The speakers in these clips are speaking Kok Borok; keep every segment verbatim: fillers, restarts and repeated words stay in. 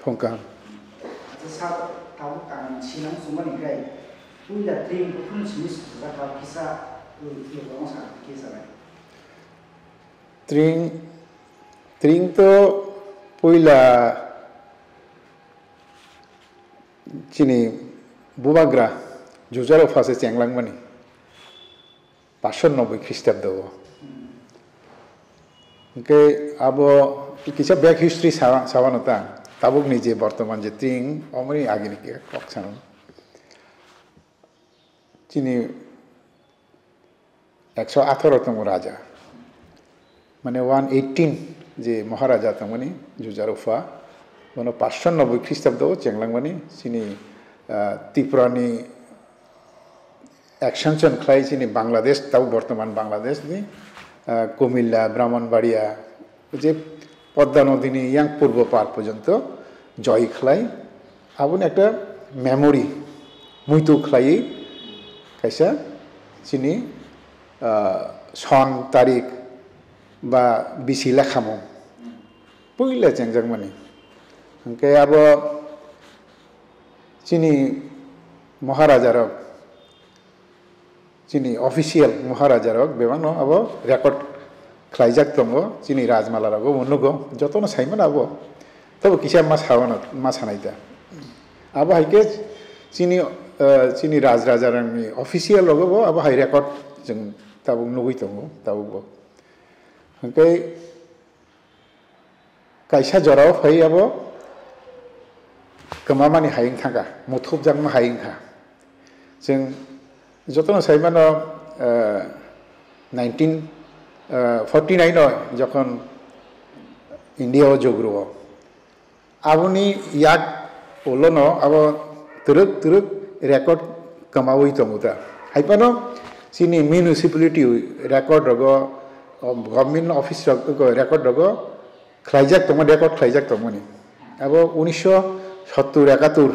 Hongkha. Puila tring buphuru simi sujak kha kisa lwkong sa kisa bai. Tring, tring to puila chini bubagra Jujar Upha se chenglangmani. Pasho noboi Khristabdo o. Hwnkhe abo kisa back history sa-, sawano ta, tabukni je bortoman je tring, omoni agini kok sano. Chini ekso atharo tongo raja. Mane one eighteen je Maharaja tongmani, Jujar Upha, bono pasho noboi Khristabdo o chenglangmani, chini, ah, Tripurani extension khlai chini Bangladesh, tau bortoman Bangladesh ni, ah, Kumilla, Brahmanbaria, je Podda nodi ni yang purbo par porjonto joi khlai, aboni ekta memory, muitu khlai kaisa chini, ah, son tarik ba bisi lekhamung puila chengjakmani. Hwnkhe abo chini Maharaja rok, chini official Maharaja rok bebakno abo record khlaijak tongo, chini Rajmala rogo bo nugo, jotono saimano abo. Tabo kisa ma sawana, ma sanai ta. Abo hai khe chini, eh, chini Raj Raja rokni official rogo bo abo hai record chwng tabuk nugui tongo, tabuk bo. Hwnkhe kaisa jorao phai abo kwmamani hai wng thangkha, muthupjakma hai wngkha. Chwng jotono saimano, eh, nineteen forty nine o jokhon India o jogro o, aboni yak ulono abo twrwk twrwk record kwmawi tongo ta. Hai phano chini municipality record rogo, o, government office rok, o, record rogo khlaijak tongmani, record khlaijak tongmani. Abo unisho sottur ekatur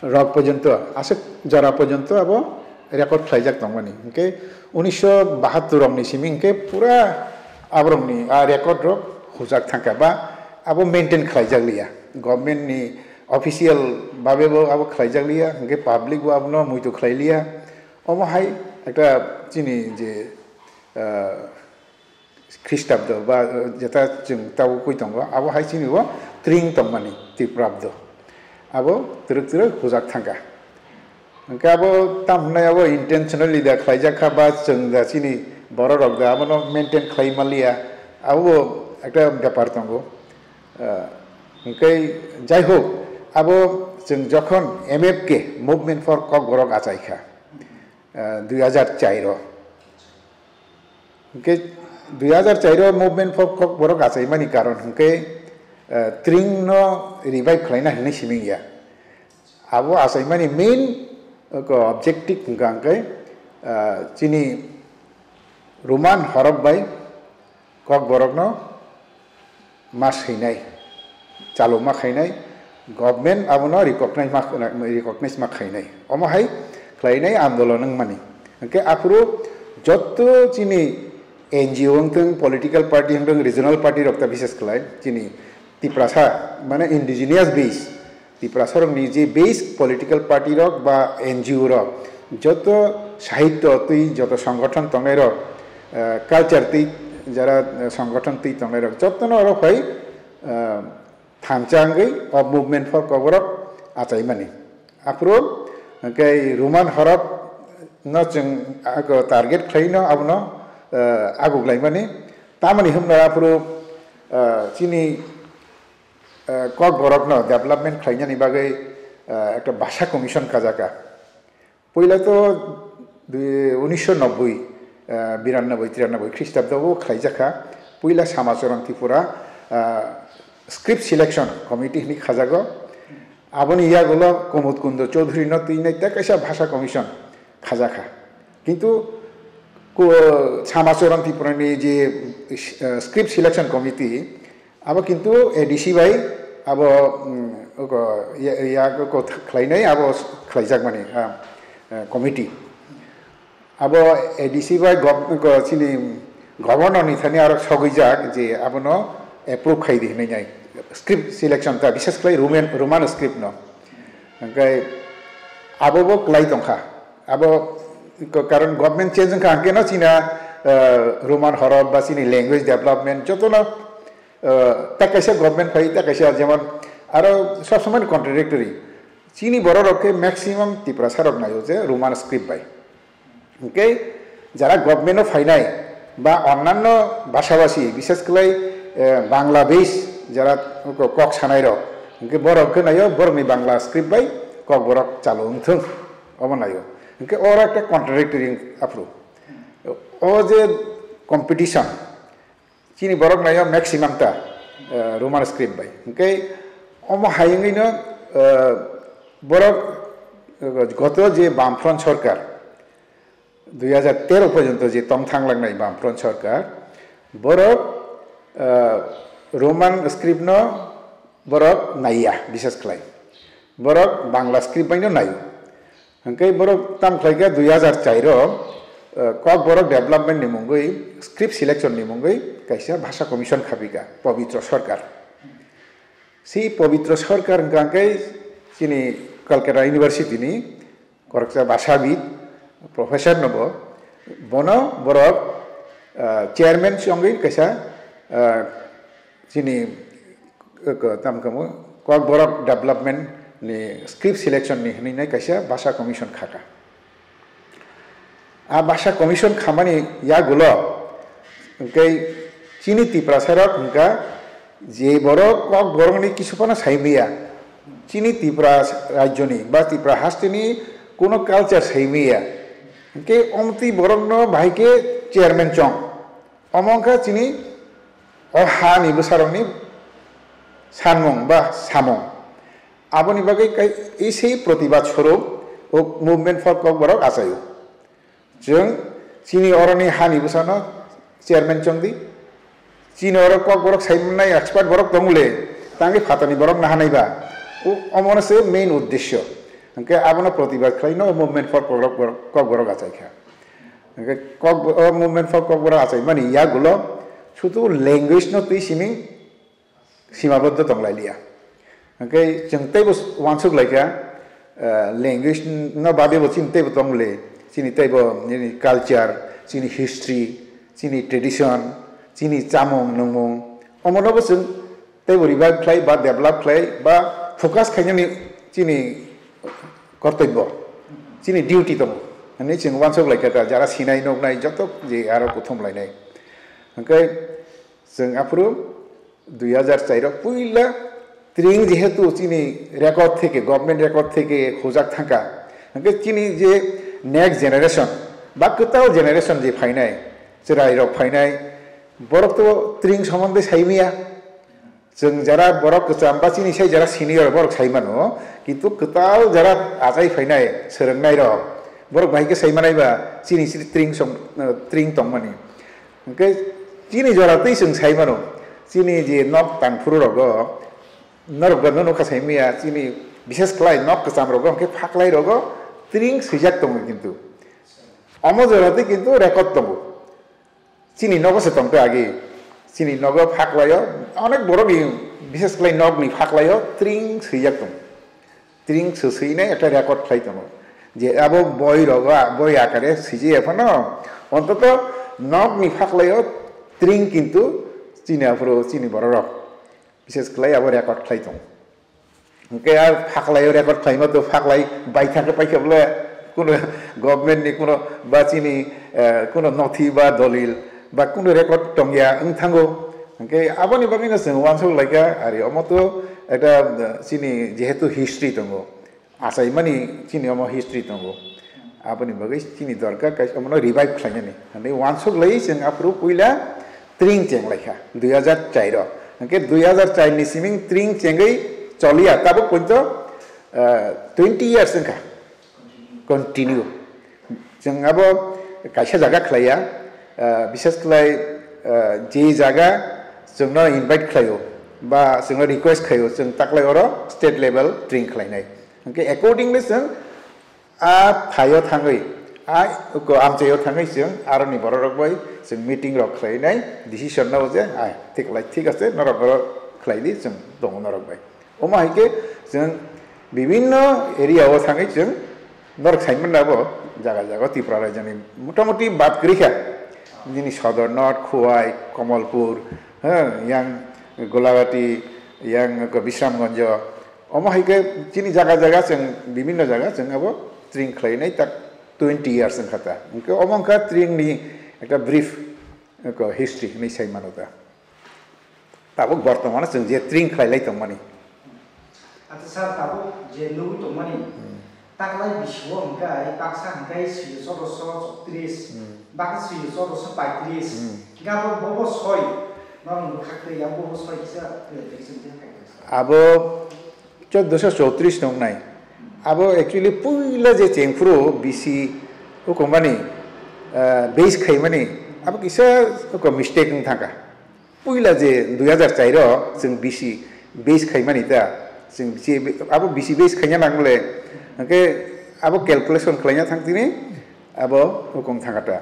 rok porjonto, aswk jora porjonto abo record khlaijak tongmani. Hwnkhe unisho bahattur rokni simi hwnkhe pura aborokni a record rok hujak thangkha ba abo maintain khlaijak liya. Government ni official babe bo abo khlaijak liya, hwnkhe public bo abono muitu khlai liya. Omo hai ekta chini je, ah, Khristabdo ba, eh, jeta chwng tabukwi tongo, abo hai chini bo tring tongmani Tiprabdo. Abo twrwk twrwk hujak thangkha. Hwnkhe abo tam hwnwi abo intentionally da khlaijak kha ba chwng da chini borok rok da abono maintain khlai manliya, abo bo ekta bepar tongo. Eh, hwnkhe jai hok, abo chwng jokhon M F K, Movement for Kokborok achai kha, eh, dui hajar char o. Hwnkhe dui hajar char o Movement for Kokborok achaimani karon hwnkhe, eh, tring no revive khlaina hinwi siming ya. Abo achaimani main, eh, objective hwnkha hwnkhe, eh, chini Roman horop bai Kokborokno ma swinai, chalokma khainai, government abono recognize ma, recognize ma khainai. Omo hai khlainai andolon wngmani. Hwnkhe aphuru jotto chini N G O wngthwng, political party wngthwng, regional party rok ta bises khlai chini Tiprasa, mane indigenous base, Tiprasarokni je base political party rok ba N G O rok, joto sahityo twi, joto songgothon tongnai rok, eh, culture twi, jara, eh, songgothon twi tongnai rok, jotono oro phai, eh, thansa wngwi o Movement for Kokborok achaimani. Aphuru hwnkhe Roman horop no chwng ago target khlaino abono, eh, aguklaimani. Tamoni hwnba aphuru, eh, chini eh, Kokborokno development khlainani bagwi, eh, ekta bhasha commission khajaka. Puila to dui, unisho nobboi, eh, birannobboi, tirannobboi Khristabdo bo khlaijakha. Puila Samacharan Tripura, eh, script selection committee hinwi khajago. Aboni yagulo Komod Kundo Chaudhury no twinai tei kaisa bhasha commission khajakha. Kintu ko-, Samacharan Tripurani je, eh, script selection committee, abo kintu A D C bai abo, mm, oko, ya, ya, oko khlainai abo khlaijakmani, ah, eh, committee. Abo A D C bai gov-, oko chini Governor ni thani aro sogwijak je abono approve khai di hinwi nai. Script selection ta, bises khlai Roman, Roman script no. Hingke abo bo klai tongkha. Abo ko-, karon government change wngkha hingke no china, eh, Roman horop ba chini language development joto no, eh, ta kaisa government phai, ta kaisa jemon aro sob somoi contradictory. Chini borok rok khe maximum Tiprasa rok naio je Roman script bai. Hingke jara government o phainai ba onnanno bhashabasi, bises khlai, eh, Bangladesh jara ko-, kok sanai rok, hingke borok khe naio borokni Bangla script bai kok borok chalo wngthung, obo naio. Hingke oro ekta contradictory aphuru. O je competition, chini borok naio maximum ta, eh, Roman script bai. Hingke omo hai wngwi no, eh, borok, eh, goto je Bamfront sorkar, dui hajar tero porjonto je tongthang langnai Bamfront sorkar, borok, eh, Roman script no borok naiya, bises khlai. Borok Bangla script bai no naio. Hingke borok tam khlaikha dui hajar char o, eh, Kokborok development ni mungwi, script selection ni mungwi kaisa bhasha commission khabika, Pabitra Sarkar. Si Pabitra Sarkar hingka hingke chini Calcutta University ni koroksa bhashabid, professor no bo, bono borok, eh, chairman se wngwi kaisa, eh, chini, eh, ko-, tam kamo, Kokborok development ni script selection ni hinwi nai kaisa bhasha commission khaka. A bhasha commission khamani yagulo hingke chini Tiprasa rok hingka je borok Kokborok ni kisu phano sai maya, chini Tipra rajyo ni ba Tipra haste ni kuno culture sai maya, hingke omtwi borok no bahai khe chairman chong. Omo wngkha chini o ha ni bwsarok ni sanmung ba samung. Aboni bagwi kai-, isei protibad sorob o Movement for Kokborok achaio. Chwng chini oroni hani bwsano chairman chongdi. Chini oro Kokborok sai mannai expert borok tongole, tangwi phatani borok nahanai ba. O, omono se main uddesyo. Hingke abono protibad khlaino Movement for Kokborok, Kokborok achaikha. Hingke kok, o Movement for Kokborok achaimani yagulo sudu language no twi simi simaboddo tonglailiya. Hingke chwng teibo uansuk laikha, eh, language no bade bo chini teibo tongmole, chini teibo nini culture, chini history, chini tradition, chini chamung nungmung, omonobo chwng teibo revive khlai ba develop khlai ba focus khainani chini kortobbo, chini duty tongo. Hwnwi chwng uansuk laikha ta, jara sinai nuknai joto je aro kuthum lainai. Hingke chwng aphuru dui hajar char o puila tring jehetu chini record theke, government record theke hujak thangkha. Hingke chini je next generation ba kwtal generation je phainai, chwrai rok phainai, borok to tring somonde sai maya. Chwng jara borok kwcham ba chini sai jara senior borok sai mano, kintu kwtal jara achai phainai, swrwngnai rok, borok bahai khe sai manai ba chini chini tring song, eh, tring tongmani. Hingke chini jora twi chwng sai mano, chini je nok tangphuru rogo, norok no nokha sai maya, chini bishes khlai nok kwcham rogo, hingke phaklai rogo tring swijak tongo kintu. Omo jora twi kintu record tongo. Chini nogo se tongkha agi. Chini nogo phaklaio onek borokni, bishes khlai nokni phaklaio tring swijak tongo. Tring swi swinai ekta record khlai tongo. Je abo boi rogo, boi akare swijaya phano, ontoto nokni phaklaio tring kintu chini aphuru chini bororok. Bishes khlai abo record khlai tongo. Hingke a phaklaio record khlaima to phaklai baithang khe paikha bole kuno government ni kuno ba chini, eh, kuno nothi ba dolil ba kuno record tongya wng thango. Hingke aboni bagwino chwng uansuk laikha ari omo to ekta, eh, chini jehetu history tongo. Achaimani chini omo history tongo. Aboni bagwi chini dorkar kaisa omono revive khlainani. Hwnwi uansuk lai chwng aphuru puila tring cheng laikha, dui hajar char o. Hwnkhe dui hajar char ni siming tring chengwi choliya, tabuk poito, ah, twenty years wngkha. Continue. Chwng abo kaisa jaga khlaiya, ah, bishes khlai, ah, je jaga chwngno invite khlaio, ba chwngno request khlaio, chwng taklai oro state level tring khlainai. Hwnkhe accordingly chwng a phaio thangwi, Ai, ko amchaio thangwi chwng aroni bororok bai chwng meeting rok khlainai, decision nao je, ai, thik lai, thik ase, norok oro khlai di, chwng tongo norok bai. Omo hai khe chwng bibinno area o thangwi chwng norok sai manna bo jaga jaga Tripura rajyoni motamoti bad kwrwi kha. Nini Sodor North, Khowai, Komolpur, ha, yang Golagati, yang ko Bisramganj. Omo hai khe chini jaga jaga chwng bibinno jaga chwng abo tring khlainai tak twenty years wngkha ta. Hwnkhe omo wngkha tring ni ekta brief, ko history hinwi sai mano ta. Tabuk bortomano chwng je tring khlai lai tongmani. Acha sir, tabuk je nugwi tongmani, hmm, taklai bisio hwnkhe baksa hwnkhe swiyo chorosho chotris, hmm, baksa swiyo chorosho paitris, hmm, hwnkhe abo bobo soi, norok bwkhak twi abo bobo soi kisa clarification khe khai kha sir. Abo choddoso chotris nungnai. Abo actually puila je chengphuru bisi hukumbani, ah, base khaimani, abo kisa hukum mistake wng thangkha. Puila je dui hazar char o chwng bisi base khaimani ta, chwng bisi, abo bisi base khaina nang le, hwnkhe abo calculation khlaina thang tini, abo hukum thangkha ta.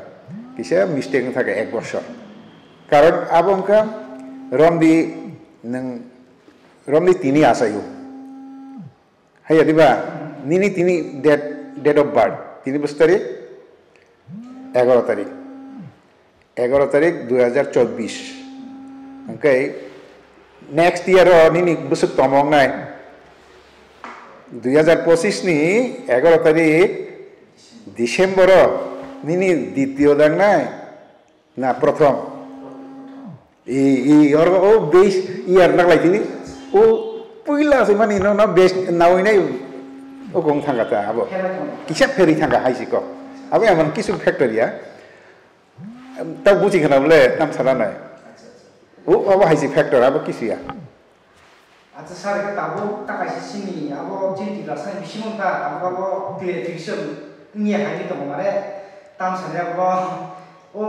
Kisa mistake wng thangkha ek bosor. Karon abo wngkha romdi nwng romdi tini achaio. Haiya diba, nini tini date, date of birth, tini bwswk tarik? Egaroh tarik. Egaroh tarik dui hazar chobbish. Hwnkhe next year o nini bwswk tongmung nai? Dui hazar pochis ni egaroh tarik December o nini ditiyo dang nai? Na, prothom. I, i, oro o base year naglai tini. O puila se mani no, no base nawi nai. O kong thangka ta abo. Kisa pheri thangka hai siko. Abo emon kisu factor ya. Tau buji khana bole tam sana nai. O abo hai si factor abo kisu ya. Acha sir, khe tabuk ta kaisa sini abo chini Tiprasani bisingo ta tabuk abo clarification wngya hai tongo mane, tam sani abo o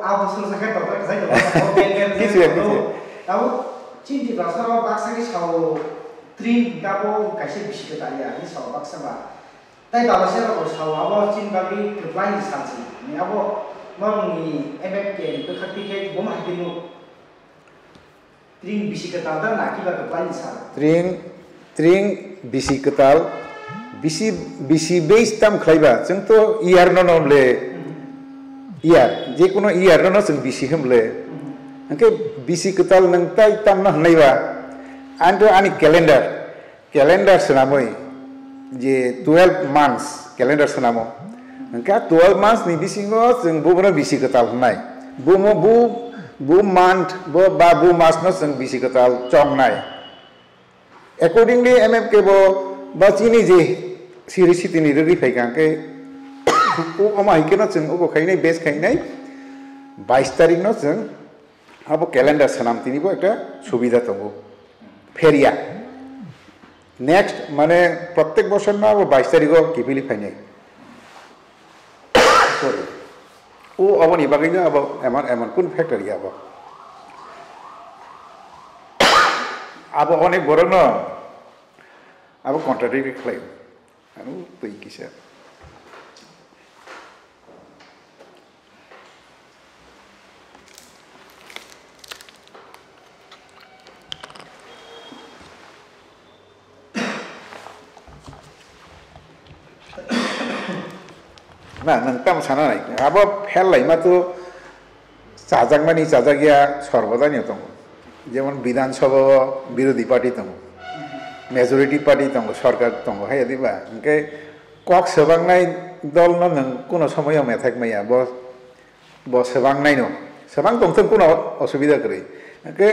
abo suru sakhe doctor kasai tongo, abo beng beng Kisu ya, tongo. Kisu ya. Tabuk chini Tiprasa baksa khe sao tring hwnkhe abo kaisa bisi kwtal ya, ani sao baksa ba. Tai baba se rok sao abo chini bagwi kwplai ni salsi, ni abo norokni M F K ni bwkhak twi khe bomo hai khe nuk. Tring bisi kwtal da na kiba kwplai ni sal? Tring, tring bisi kwtal, bisi, bisi base tam khlaiba, chwng to year no no le, year, je kono year no no chwng bisi hwn le. Hwnkhe bisi kwtal nwng tai tam no hwnlaiba, ang to ani calendar, calendar swnamwi je twelve months calendar swnamo. Hwnkhe twelve months ni bisingo chwng bubono bisi kwtal hwnai. Bumo bu, bu month bo ba bu mas no chwng bisi kwtal chongnai. Accordingly, M F K bo ba chini je siri sitini rwgwi phaikha hwnkhe, o, omo hai kheno chwng obo khainai, base khainai, bais tarik no chwng abo calendar swnam tini bo ekta subida tongo. Pheria. Next, mane, prottek bosor no abo bais tarikh o kiphilwi phainai. Sorry. O, aboni bagwi no abo emon, emon kun factor ya abo. Abo onek borok no abo contradict khlai. Ano twi kisa. Na, nwng tamo sana nai. Abo fail laima to chajakmani chajakya sorbodai no tongo. Jemon Bidhan Sabha o birodhi party tongo, majority party tongo, sorkar tongo, hai diba? Hwnkhe kok swbangnai dol no nwng kuno somoyo methak maya, bo, bo swbangnai no. Swbang tongthok kuno osubida kwrwi. Hwnkhe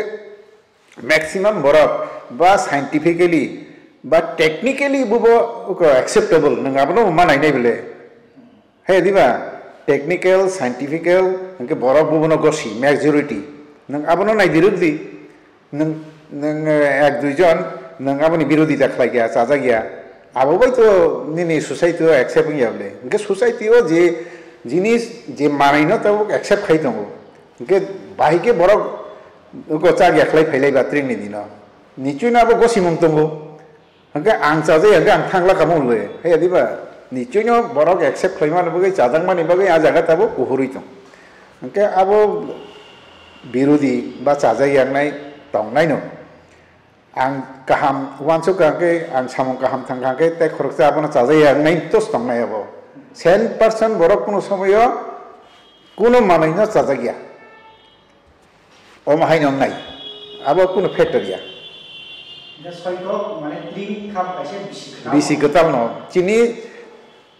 maximum borok ba scientifically ba technically bubo acceptable, nwng abono manai nai bole. Hai diba? Technical, scientifical, hwnkhe borok bubono gosi, majority. Nwng abono naidirok di. Nwng, nwng, eh, ek dui jon, nwng aboni birodita khlai kha, chajak ya. Abo bai to nini society o accept wngya bole. Hwnkhe society o je jinis, je manwi no tabuk accept khai tongo. Hwnkhe bahai khe borok uko chak ya khlai phailai ba tring ni dino. Nichoi no abo gosimung tongo. Hwnkhe ang chajai, hwnkhe ang thangla kamo le. Hai diba? Nichino borok accept khlaimani bagwi, chajakmani bagwi a jaga tabuk kuhurwi tong. Hwnkhe abo birodi ba chajak yaknai tongnaino ang kaham uansukha hwnkhe, ang samung kaham thangkha hwnkhe, tei khoroksa abono chajak yaknai tos tongnai abo. Cent percent borok kuno somoyo kuno manwino chajak ya. Omo haino wngnai. Abo kuno factor ya. Hwnkhe soitok mane tring kha kaisa bisi kwtal. Bisi kwtal no. Chini,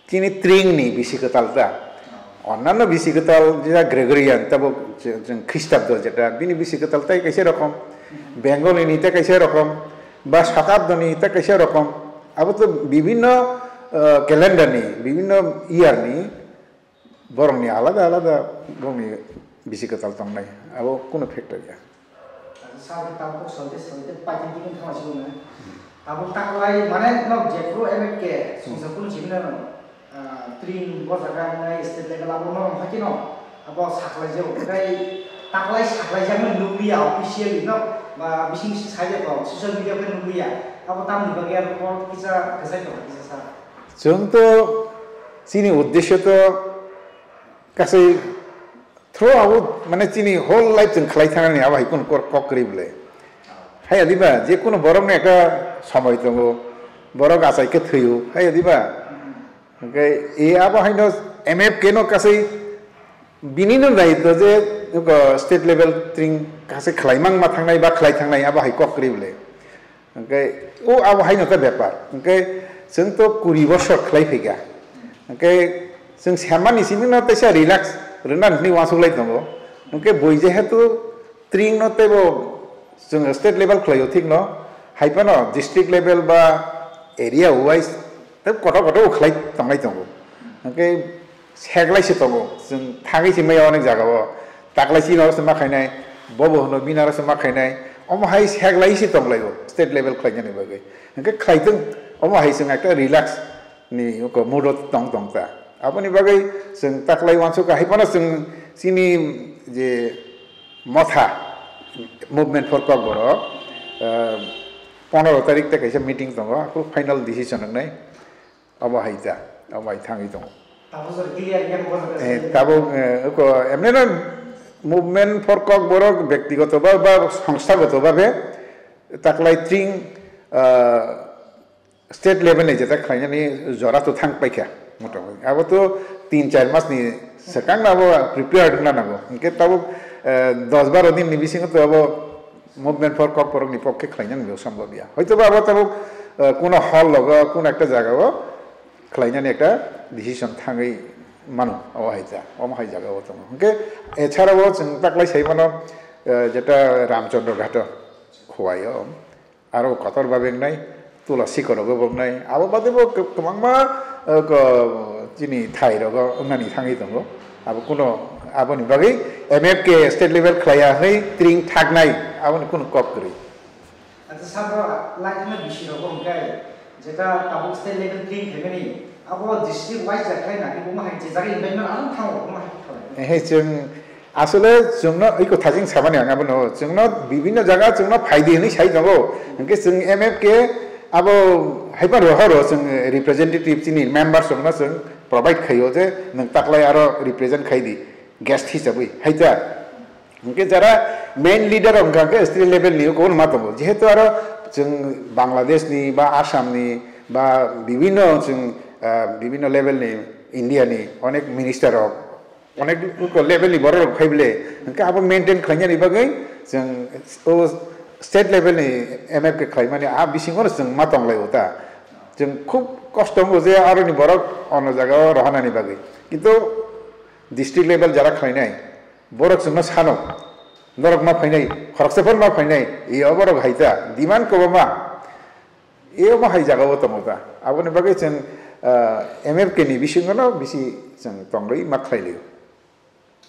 chini tring ni bisi kwtal ta. Onnanno bisi kwtal jeta Gregorian, tabo chwng, chwng Christabdo jeta, bini bisi kwtal tai kaisa rokom. Bengali ni tai kaisa rokom. Ba Shatabdo ni tai kaisa rokom. Abo to bibinno, eh, calendar ni, bibinno year ni borokni alada alada borokni bisi kwtal tongnai, abo kunu factor ya. Sir, tabuk soite soite paithago thangma sibung na. Tabuk taklai mane no jephuru M F K songsa kunu sibung na no. Tring bo jaga nai state level abo no hakino abo saklai jago, tei taklai saklai jakno nukliya officially no, ba bising bising saide tong, social media bai nukliya, abo tamni bagwi aro report kisa kwchai tong kisa sa. Chwng to chini uddesho to kasai throughout, mane, chini whole life chwng khlai thangnani abo hai kunu kok, kok kwrwi bwle. Hai adiba, je kunu borokni ekta somoi tongo, borok achai khe thwio, hai adiba. Hwnkhe e abo haino M F K no kasai bini no daitw je, eko, state level tring kasai khlai mang ma thangnai ba khlai thangnai abo hai kok kwrwi bwle. Hwnkhe o abo haino ta bepar. Hwnkhe chwng to kuri bosor khlai phaikha. Hwnkhe chwng semani simi no teisa relax rwna hinwi uansuk lai tongo. Hwnkhe bui jehetu tring no teibo chwng state level khlaio thik no, hai phano district level ba area wise tei kotor kotor o khlai tonglai tongo. Hwnkhe seglai se tongo, chwng thangwi se maya onek jaga o. Taklai chini oro se ma khainai, bobo hwno bini oro se ma khainai. Omo hai seglai se tonglaio state level khlainani bagwi. Hwnkhe khlaitwng, omo hai chwng ekta relax ni oko mood o tong tong ta. Aboni bagwi chwng taklai uansukha, hai phano chwng chini je motha, Movement for Kokborok, ah, pondro tarik tei kaisa meeting tongo, aphuru final decision wngnai. Abo hai ta, abo hai thangwi tongo. Tabuk jora clear ya, bo jora Eh, clear. Tabuk, eh, oko, emneno Movement for Kokborok bektigoto ba, ba songsthagoto babe taklai tring, ah, state level ni jeta khlainani jora to thang paikha, motamoti. Abo to tin char mas ni swkang abo prepared wngna nango. Hwnkhe tabuk, eh, dos baro din ni bisingo to abo Movement for Kokborok ni pokhe khlainani bo sambhav ya. Hoito ba abo tabuk, eh, kuno hall logo, kuno ekta jaga o khlainani ekta decision thangwi mano, abo hai ta, omo hai jaga o tongo. Hwnkhe echara o chwng taklai sai mano, eh, jeta Ramchandra Ghat o Khowai o, aro kotor babe wngnai, Tulasi korogo bo wngnai, abo bade bo kwbangma, eh, ko, chini thai rogo wngnani thangwi tongo. Abo kuno, aboni bagwi M F K state level khlaiya hwnwi tring thaknai, aboni kuno kok kwrwi. Acha, sabo laithana bisi rogo hwnkhe, jeta tabuk state level tring khaimani, abo district wise ja khlai nangkhe, bo ma hai je jaga invite mano, ano thango, bo ma hai khe khlai. Ehe, chwng asole chwngno iko thajing samani ang abono, chwngno bibinno jaga chwngno phaidi hwnwi sai tongo, hwnkhe chwng M F K abo haiphano rohoro chwng representative chini members rokno chwng provide khaio je nwng taklai aro represent khaidi guest hisabwi, haita. Hwnkhe jara main leader rok wngkha khe state level ni kobangma tongo. Jehetu aro chwng Bangladesh ni ba Assam ni ba bibinno chwng, ah, bibinno level ni India ni onek minister rok, onek level ni borok rok phai bwle. Hwnkhe abo maintain khlainani bagwi chwng o state level ni M F K khlaimani a bisingo no chwng ma tonglaio ta. Chwng khub kosto wngo je aroni borok ono jaga o rohanani bagwi. Kintu district level jara khlainai, borok chwngno sano, norok ma phainai, khoroksa phano ma phainai, e o borok hai ta, demand kwbangma, e omo hai jaga o tongo ta. Aboni bagwi chwng, ah, M F K ni bisingo no bisi chwng tongwi ma khlai lio.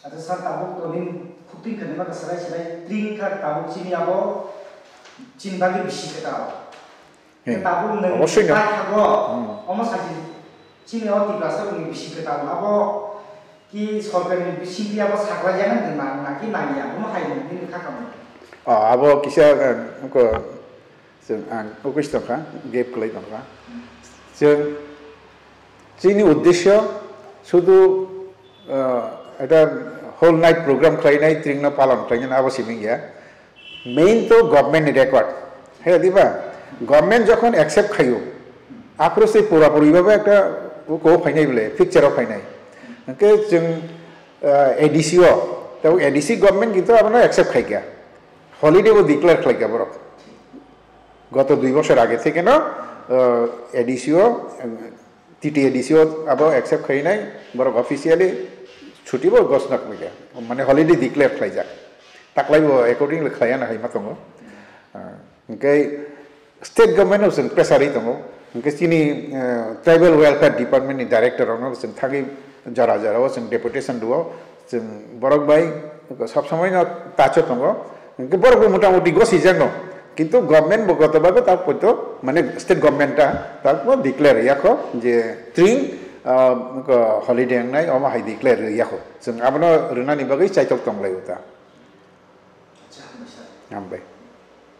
Acha sir, tabuk to nini khukti khani ma swrai swrai tring kha, tabuk chini abo chini bagwi bisi kwtal. He, tabuk nwng obosoi no. Bai thago, hmm, omo sakhi chini o Tiprasa rokni bisi kwtal abo ki sorkar ni bisingtwi abo saklai jana nang na ki nang ya, omo hai nwng nini kha kamo. O, abo kisa, eh, ko, chwng ang ukis tongkha, gap kwlai tongkha. Chwng Chini uddesyo sudu, ah, eta whole night program khlainai, tringno palon khlainai abo simi ya. Main to government ni record. He diba? Government jokhon accept khayo, aphuru se pura puri bhabe ekta ko phainai bole, picture o phainai. Hwnkhe chwng, ah, A D C o, tei A D C government kintu abono accept khaikha. Holiday bo declare khlaikha borok. Goto dui bosor age thekeno, ah, A D C o, T T A D C o abo accept khainai, borok officially chuti bo gosna khlaikha, mane holiday declare khlaijak. Taklai bo accordingly khlaiya na hai ma tongo. Ah, hwnkhe state government no chwng pressure ri tongo. Hwnkhe chini, ah, tribal welfare department ni director rokno chwng thangwi jora jora o chwng deputation rwo. Chwng borok bai sob somoi no tacho tongo. Hwnkhe borok bo motamuti gosijakno. Kintu government bo goto babe ta poito, mane state government ta, ta bo declare yakho je tring, ah, ko holiday wngnai, omo hai declare yakho. Chwng abono rwnani bagwi chaitok tonglaio ta. Hambai.